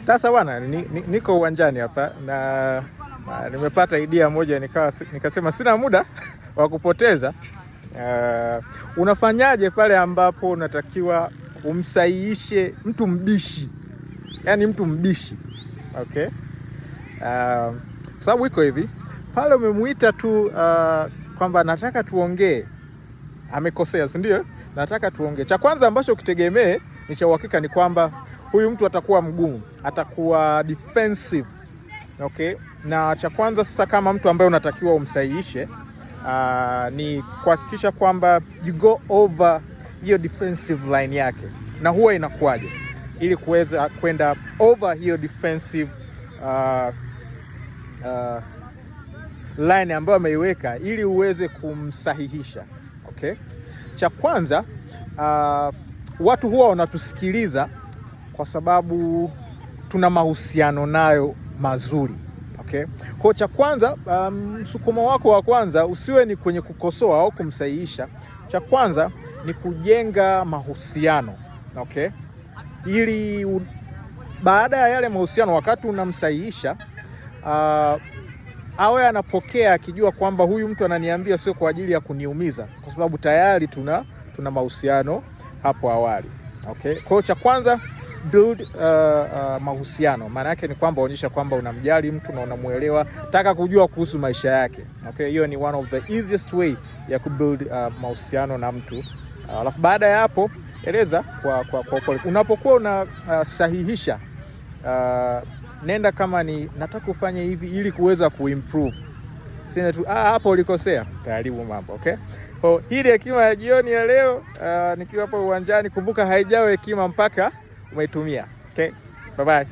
Sasa bwana, niko uwanjani hapa na nimepata idea moja, nikasema sina muda wa kupoteza. Unafanyaje pale ambapo unatakiwa umsahihishe mtu mbishi? Yaani mtu mbishi. Okay? Sababu iko hivi, pale umemuita tu kwamba nataka tuongee, amekosea, si ndio? Nataka tuongee. Cha kwanza ambacho ukitegemee ni cha uhakika ni kwamba huyu mtu atakuwa mgumu, atakuwa defensive. Okay? Na cha kwanza sasa, kama mtu ambaye unatakiwa umsahihishe, ni kuhakikisha kwamba you go over hiyo defensive line yake. Na huwa inakuwaje? Ili kuweza kwenda over hiyo defensive line ambayo ameiweka ili uweze kumsahihisha. Okay? Cha kwanza, watu huwa wanatusikiliza kwa sababu tuna mahusiano nayo mazuri. Okay? Kwa cha kwanza, msukumo wako wa kwanza usiwe ni kwenye kukosoa au kumsahihisha. Cha kwanza ni kujenga mahusiano. Okay? Ili baada ya yale mahusiano, wakati unamsahihisha, awe anapokea akijua kwamba huyu mtu ananiambia sio kwa ajili ya kuniumiza, kwa sababu tayari tuna mahusiano hapo awali. Okay? Kwa hiyo cha kwanza, build mahusiano. Maana yake ni kwamba onyesha kwamba unamjali mtu na unamuelewa, taka kujua kuhusu maisha yake. Okay, hiyo ni one of the easiest way ya kubuild mahusiano na mtu. Alafu baada ya hapo eleza kwa upole. Unapokuwa unasahihisha, nenda kama ni nataka ufanye hivi ili kuweza kuimprove. Sina tu hapo ulikosea, karibu mambo. Okay? Kwa hii hekima ya jioni ya leo, nikiwa hapo uwanjani, kumbuka haijawa hekima mpaka umeitumia. Okay? Bye bye.